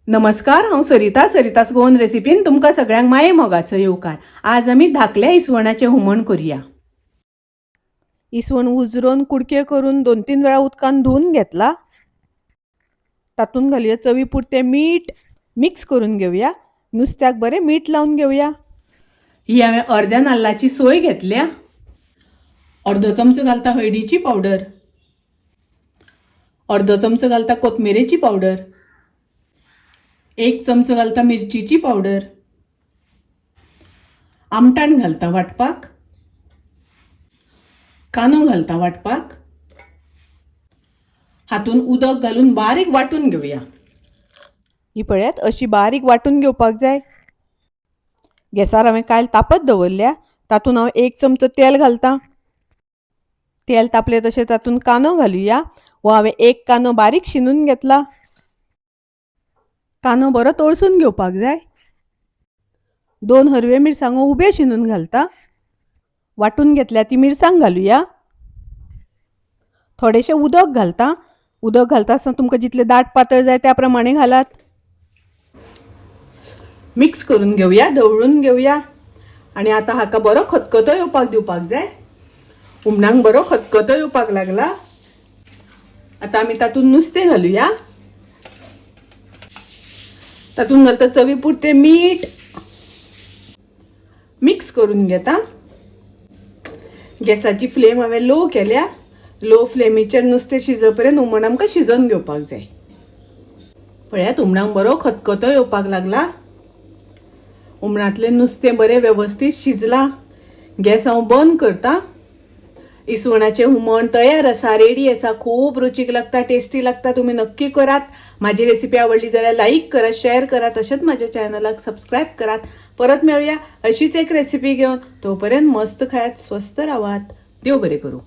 नमस्कार, हांव सरिता. सरितास गोवन रेसिपीन तुमकां सगळ्यांक माये मोगाचो येवकार. आज आमी धाकल्या इसवणाचें हुमण करुया. इसवण उजरोवन कुडके करून 2-3 वेळा उदकान धुवन घेतला. तातूंत घालया चवी पुरतें मीठ. मिक्स करून घेवया. नुस्त्याक बरें मीठ लावन घेवया. ही हांवें अर्द्या नाल्लाची सोय घेतल्या. अर्दो चमचो घालता हळदीची पावडर, अर्दो चमचो घालता कोथमिरेची पावडर, 1 चमचो घालता मिरचीची पावडर, आमटाण घालता वांटपाक, कांदो घालता वांटपाक. हातून उदक घालून बारीक वांटून घेवया. ही पळयात, अशी बारीक वांटून घेवपाक जाय. गॅसार हांवें कायल तापत दवरल्या. तातूंत हांव 1 चमचो तेल घालता. तेल तापलें तशें तातूंत कांदो घालुया. हो हांवें 1 कांदो बारीक शिनून घेतला. कांदो बरो तळसून घेवपाक जाय. 2 हरव्यो मिरसांगो उब्यो शिनून घालता. वांटून घेतल्या ती मिरसांग घालुया. थोडेशें उदक घालता. उदक घालता आसतना तुमकां जितलें दाट पातळ जाय त्या प्रमाणे घालात. मिक्स करून घेवया, धवळून घेवया आनी आतां हाका बरो खतखतो येवपाक दिवपाक जाय. हुमणाक बरो खतखतो येवपाक लागला. आतां आमी तातूंत नुस्तें घालुया. तातूंत घालता चवी पुरतें मीठ. मिक्स करून घेता. गॅसाची फ्लेम हांवें लो केल्या. लो फ्लेमीचेर नुस्तें शिजपर्यंत हुमण आमकां शिजोवन घेवपाक जाय. पळयात, हुमणाक बरो खतखतो येवपाक लागला. हुमणांतलें नुस्तें बरें वेवस्थीत शिजलां. गॅस हांव बंद करता. इसवणाचें हुमण तयार आसा, रेडी आसा. खूब रुचीक लागता, टेस्टी लागता. तुमी नक्की करात. माझी रेसिपी आवडली जाल्यार लाईक करा, शेअर करा, तशेंच माझ्या चॅनलाक सबस्क्राईब करात. परत मेळुया अशीच एक रेसिपी घेवन. तोपर्यंत मस्त खायात, स्वस्थ रावात. देव बरें करूं.